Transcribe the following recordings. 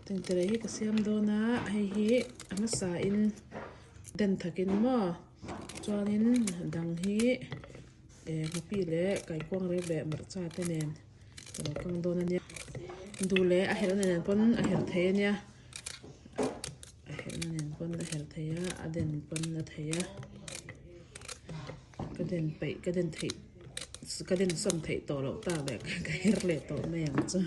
Tengtere hi ka siam dawn a, hei hi a hmasa in den thakin maw chuanin dang hi eh nghapih leh kaikuang rep leh hmarcha te nen ka lo kang dawn a nia. Duh leh a herhna nen pawn a herh thei a nia, a herhna nen pawn a herh thei a, a den pawn a thei a, ka den peih ka den theih ka den sawm theih tawh loh tak leh ka her leh tawh mai ang chu.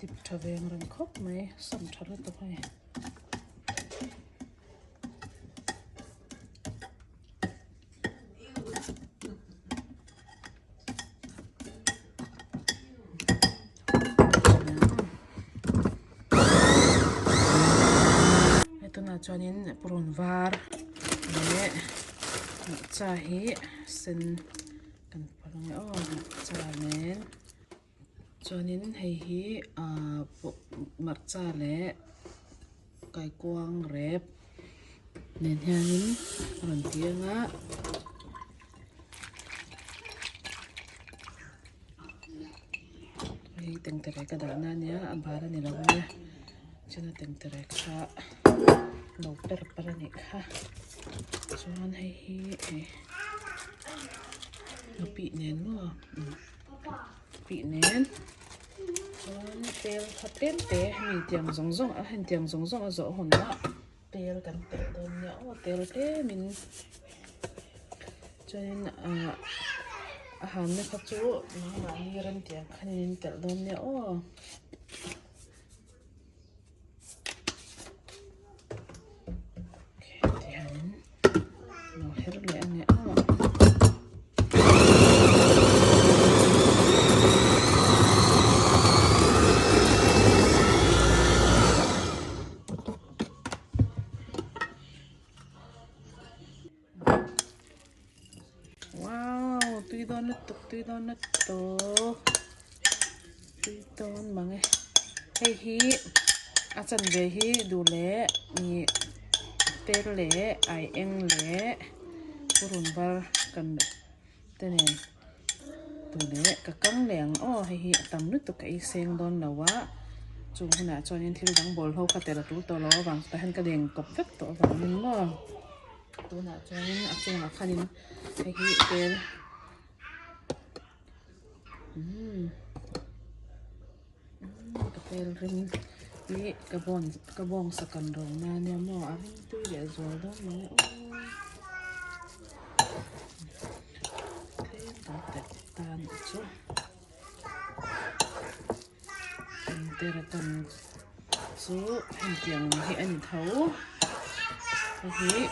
Dip tha ve ang reng khawp mai sam tha lutuk a ni. Tunah chuanin purun var leh hmarcha hi sen kan phawrh ang e aw hmarcha nen chuanin hei hi ahh hmarcha leh kaikuang rep nen hianin a rawn ti ang a. Hei tengtere ka dahna a nia a bar a ni lo ania chuan a tengtere kha lo per par a nih kha chuan hei hi eh nghapih nen maw nghapih nen chuan tel kha tlem te hemi tiang zawng zawng a heng tiang zawng zawng a zawh hunah tel kan telh dawn nia aw tel tlemin chuanin ah a hanna kha chu nangmahni remtiang khanin in telh dawn nia aw. Tihianin lo her leh ang e aw. Wow tui dawn lutuk tui dawn lutuk tui dawn mang e hei hi a chanve hi duh leh ih tel leh ai eng leh purun var kan te nen duh leh ka kang leh ang aw hei hi a tam lutuk ka ei seng dawn lo a chung hunah chuanin thil dang bawl ho kha tel a tul tawh lo avang chutah hian ka leng kawp vek tawh avangin maw tunah chuanin a chungah khanin hei hi tel umm ka tel ring hi ka bawn ka bawngsa kan ro na ania maw a ring tui leh zual dawn mai aw tlem kan telh ta a nih chu Terakan chu hetiang hi a ni tho hei hi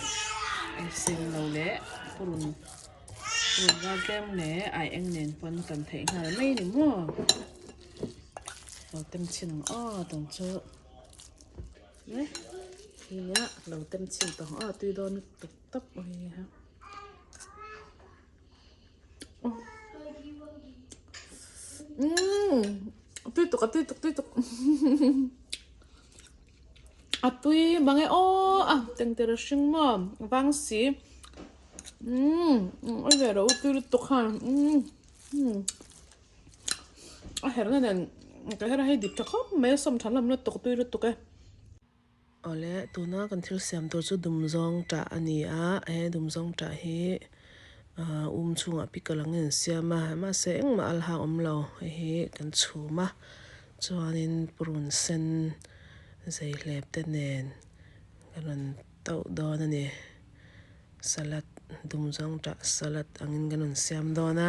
ei sen lo leh purun purun var tlem leh ai eng nen pawn kan theih nghal mai ni maw lo tem chhin ang aw tawng chu e nia lo tem chhin tawng aw tui dawn lutuk tawp mai a. Tui tuk a tui tuk tui tuk a tui mang e aw a tengtere hring maw vang si a ve ro tui lutuk khan a herna nen ka her a hei dik tha khawp mai a sawm tha hlawm lutuk tui lutuk e. Awle, tuna kan thil siam tur chu dumzawng tah a ni a, he dumzawng tah hi ah um chhungah pickle ang in an siam a, mahse engmah a la hak awm lo, hei hi kan chhum a, chuanin purun sen zei hlep te nen ka rawn tauh dawn a ni, salad dumzawng tah salad angin kan rawn siam dawn a,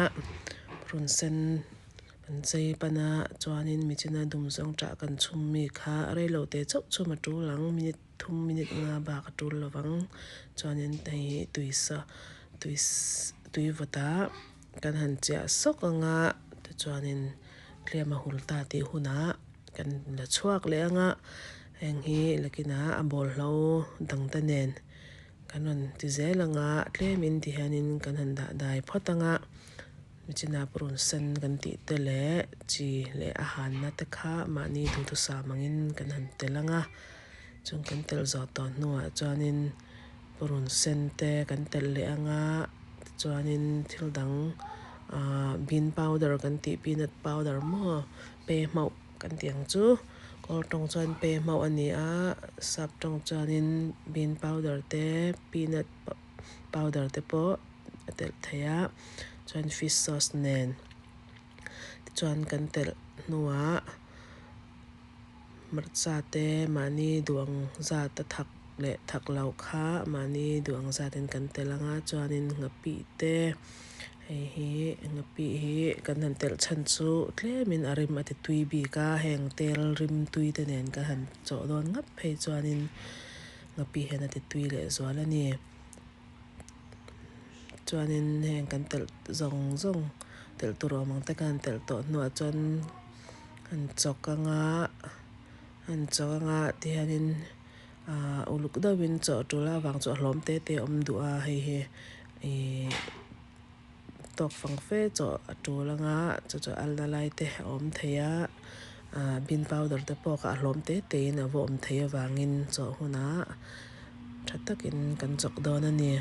purun sen. Kan chei pan a, chuanin michina dum zawng ṭah kan chhum mi kha reilo te chauh chhum a ṭul ang, minute thum minute nga bak a ṭul lovang, chuanin hei hi tui sa tui tui vawt ah kan han chiah sawk ang a, tichuanin tlem a hul ta tih hunah kan la chhuak leh ang a, heng hi lakinah a bawlhlo dang te nen. Kan rawn ti zel ang a, tlemin ti hianin kan han dah dai phawt ang a, michina purun sen kan tih te leh chi leh a hanna te kha mahni duhthusam angin kan han tel ang a, chung kan tel zawh tawh hnuah chuanin purun sen te kan telh leh ang a, tichuanin thil dang ahh bean powder kan tih peanut powder maw pe hmauh. Kan tih ang chu kawl tawng chuan pe hmauh a ni a, sap tawng chuanin bean powder te peanut powder te pawh a telh theih a chuan fish sauce nen tichuan kan telh hnuah hmarcha te mahni duh ang zat a thak leh thak loh kha mahni duh ang zatin kan telh ang a chuanin nghapih te. Hei hi nghapih hi kan han telh chhan chu tlemin a rim a ti tui bik a, heng tel rim tui te nen ka han chawh dawn ngap phei chuanin nghapih hian a ti tui leh zual a ni. Chuanin heng kan telh zawng zawng telh tur awm ang te ka han telh tawh hnuah chuan han chawk anga han chawk anga tihianin ahh uluk deuhin chaw tul avang chu a hlawm te te a awm duh a hei hi ihh tawk fang fe chaw a tul anga chu chu alna lai te a awm thei a ahh bean powder te pawh kha a hlawm te te in a va awm theih avangin chaw hunah tha takin kan chawk dawn a ni.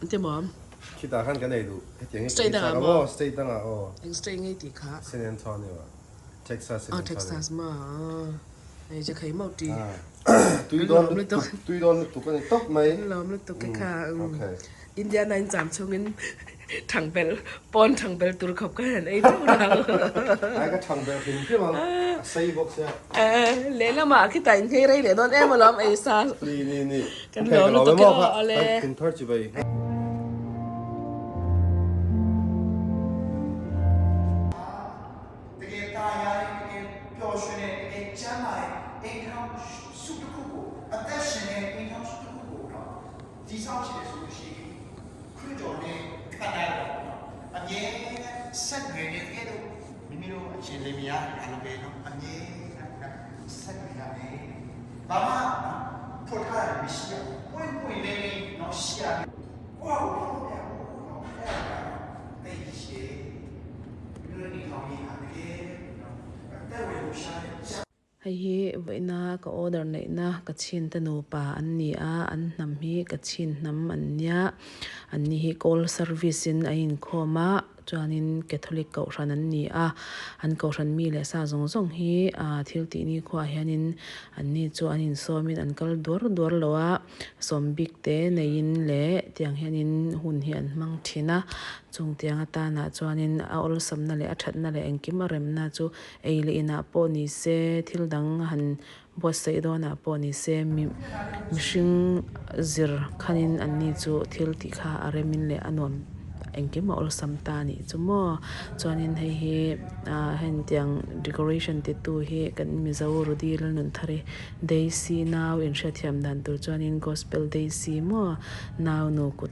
Te maw? Khitah khan kan ei duh. Hetiang hi State dangah maw? State dangah aw. Eng state nge tih kha? San Antonio ah. Texas San Antonio. Texas maw? Hei che khai mauh ti. Tui dawn lutuk, tui dawn lutuk a ni tawp mai. Kan lawm lutuk e kha. Indiana in cham chungin Thangbel, pawn thangbel tur khawp kha han ei deuh rang. Ai ka thangbel hrim hrim ang, a sei bawk sia. Lehlamah khitah in nghei rei leh dawn em alawm ei sa. Ni ni ni. Kan lawm lutuk e aw awle. Kum thar chi bai. Hei hi vawiina ka order neihna ka chhinte nupa an ni a, an hnam hi ka chhin hnam an nia. An ni hi call service in a inkhawm a, chuanin Catholic kohhran an ni a. An kohhran mi leh sa zawng zawng hi ah thil tih ni khuaah hianin an ni chu an insawmin an kal duar duar lo a, sawm bik te neiin leh tiang hianin hun hi an hmang thin a. Chung tiang atanah chuanin a awlsamna leh a thatna leh engkim a remna chu Ei leh inah pawh ni se, thil dang han buatsaih dawnah pawh ni se, mihring zir khanin anni chu thil tih kha a remin leh a nuam engkim a awlsam ta a nih chu maw. Chuanin hei hi hetiang decoration titu hi kan Mizo Rudi Lalnunthari Daisy nau inhriatthiam dan tur chuanin Gospel Daisy maw nau nu kut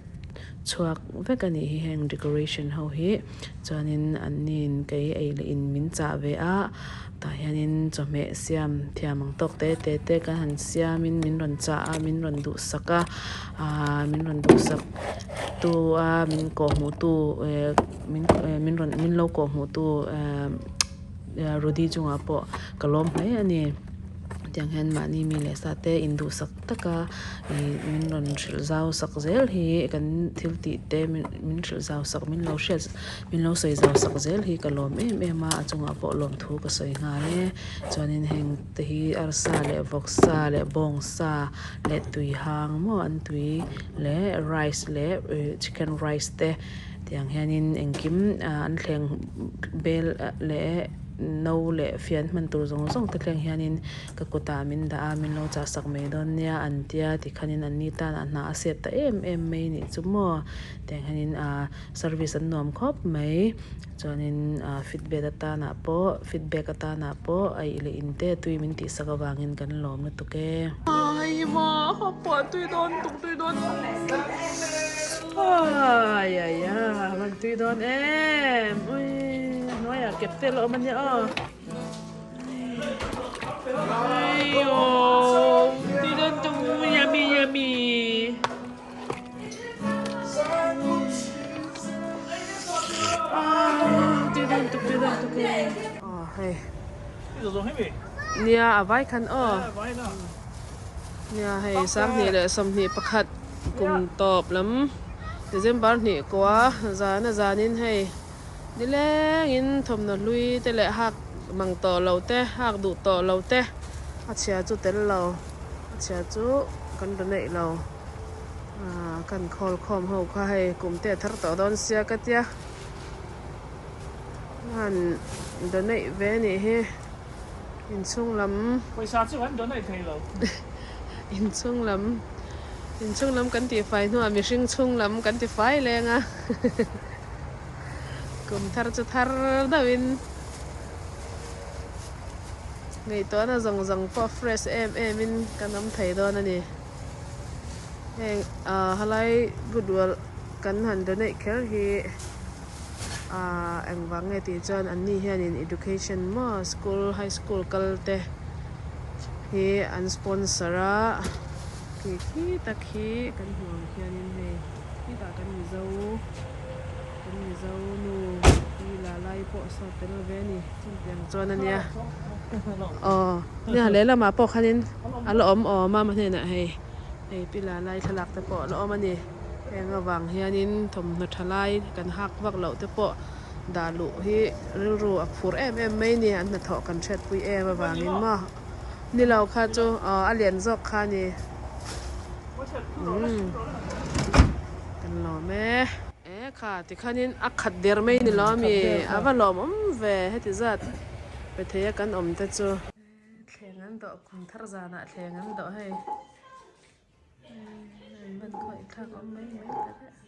chhuak vek a nih hi heng decoration ho hi. Chuanin anniin kei ei leh in min chah ve a, tah hianin chawhmeh siam thiam ang tawk te te te kan han siamin min rawn chah a, min rawn duhsak a, aaa min rawn duhsak tu a min kawhhmuh tu eh min eh min rawn min lo kawhhmuh tu eh Rudy chungah pawh ka lawm hle a ni. Tiang hian mahni mi leh sa te induhsak taka ih min rawn hrilh zau sak zel hi kan thil tih te min hrilh zau sak min lo hriat min lo sawi zau sak zel hi ka lawm em em a, a chungah pawh lawmthu ka sawi nghal e. Chuanin heng te hi arsa leh vawksa leh bawngsa leh tui hang maw an tui leh rice leh chicken rice te. Tiang hianin engkim an thleng bel leh no leh fian hman tur zawng zawng te thleng hianin ka kutah min dah a, min lo chah sak mai dawn nia an tia tikhanin an ni tan a hna a sep ta em em mai nih chu maw. Tiang hianin ah service an nuam khawp mai chuanin ah feedback atanah pawh feedback atanah pawh a ih leh in te tui min tih sak avangin kan lawm lutuk e. Hei maw a pawh tui dawn tuk tui dawn ai ai a van tui dawn em ui hnuaiah kep te la awm ania aw aiyo tui dawn tuk yummy yummy. Nia a vai khan aw nia hei sanghnih leh 21 kum tawp lam December hnih kua zana zanin hei nilengin thawmhnaw hlui te leh hak mang tawh lo te hak duh tawh lo te a chhia chu tel lo a chhia chu kan donate lo. Aaa kan khawl khawm ho kha hei kum te a thar tawh dawn sia ka tia han donate ve a nih hi inchhung lam Pawisa chu kan donate thei lo. Inchhung lam inchhung lam kan tihfai hnuah mihring chhung lam kan tifai leng a kum thar chu thar deuhin ngaihtuahna zawng zawng pawh fresh em em in kan awm thei dawn a ni. Heng ah halai goodwill kan han donate kher hi ah engvang nge tih chuan an ni hianin education maw school high school kal te hi an sponsor a khi khi tak hi kan hmuh ang hianin hei khitah kan mizo kan mizo nu pi la lai pawh saw tel ve a ni chutiang chuan a nia aw nia lehlamah pawh khanin. A la awm awm a hnenah hei hei pila lai thlalak te pawh a la awm a ni heng avang hianin thawmhnaw tha lai kan hak vak loh te pawh dah luh hi rilru a phur em em mai a ni an hnathawh kan hriatpui em avangin maw ni lo kha chu aw a lian zawk kha a ni umm kan lawm e. E kha tikhanin a khat der mai ni lo ami a va lawmawm ve heti zat pe thei a kan awm te chu. Thleng an dawh kum thar zanah thleng an dawh hei an ban khawih thlak awm mai mai ta reuh.